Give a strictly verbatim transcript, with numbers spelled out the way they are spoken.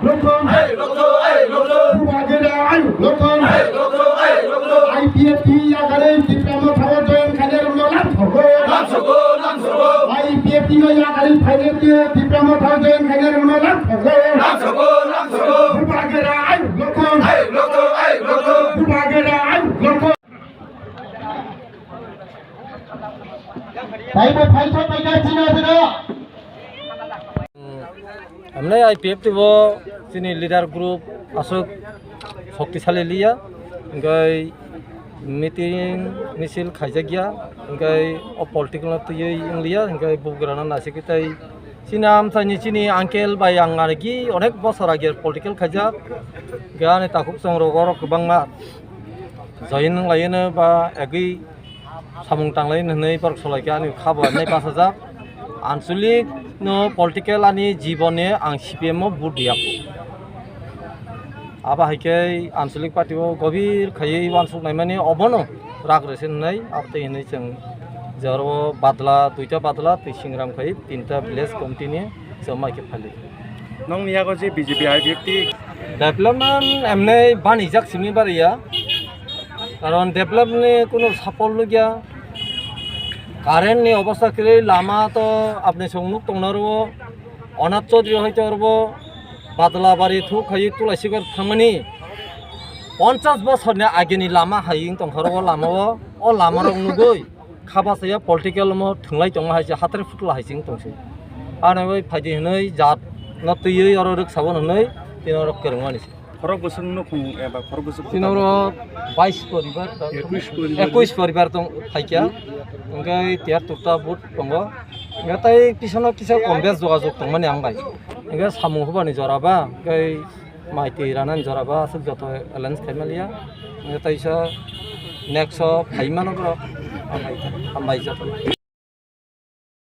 Lokon. Hey, Lokon, hey, Lokon. Bubagra, ay, Lokon. Hey, Lokon, hey, Lokon. I P F T ni yakarwi Tipra Motha o join khainai rokno lamsogo. Lamsogo, lamsogo. I P F T no yakarwi phainai Tipra Motha o join khainai rokno lamsogo. Lamsogo, lamsogo. Bubagra, ay, Lokon. Hey, Lokon, hey, Lokon. Bubagra, ay, Lokon. Taibo phaisa paikha china china. Amne I P F T bo chini leader group aswk shoktisali liya, hingkai meeting misil khaijak ya, hingkai o political no twiwi wng liya, hingkai bugrano naisik tai chini amchaini chini uncle bai ang arigi onek bosor age political khaijak, hingkai ani takhuk chongrok oro kwbangma join wng laino ba agwi samung tanglai hwnwi borok solai khe ani kha bo nai bachajak. Anchalik no political ani jibone ang C P M o vote riya. Abo hai khe Anchalik party o gobir khaiwi uansuk naimani obono rak rwse hwnwi abtwi hwnwi chwng je oro badla, duita badla twi singram khai tinta village committee ni chwng mai khe phali. Nokni yago je B J P I P F T. Development emne banijak simi bariya. Karon development ni kuno sapol nukya. Current ni obostha kwrwi lama to apni song nuk tongna rwo. Onat Chaudhary hoito rwo Badalabari thuk khai Tulasigar thangmani ponchas bosor ni age ni lama hai wng tongkha rwo lama o. O lama rok nugwi kha bachaya political mo thwnglai tongma hai se hathre phutla hai se wng tong se. Ano bai phaidi hwnwi jat no twiwi oro rwk sabo hwnwi tini oro kwrwngmani se. Khorok bwswk nukhung eba khorok bwswk. Tini oro bais poribar tong, ekwis poribar. Ekwis poribar tong phaikya. Hwnkhe tiyar tukta but tongo. Hwnkhe tai kisono kisa kom bes jogajog tongmani ang bai. Hwnkhe samung hubani jora ba, hwnkhe mai twi ranani jora ba aswk joto alliance khai maliya. Hwnkhe taisa next o phai mano borok. Hambai, hambai joto.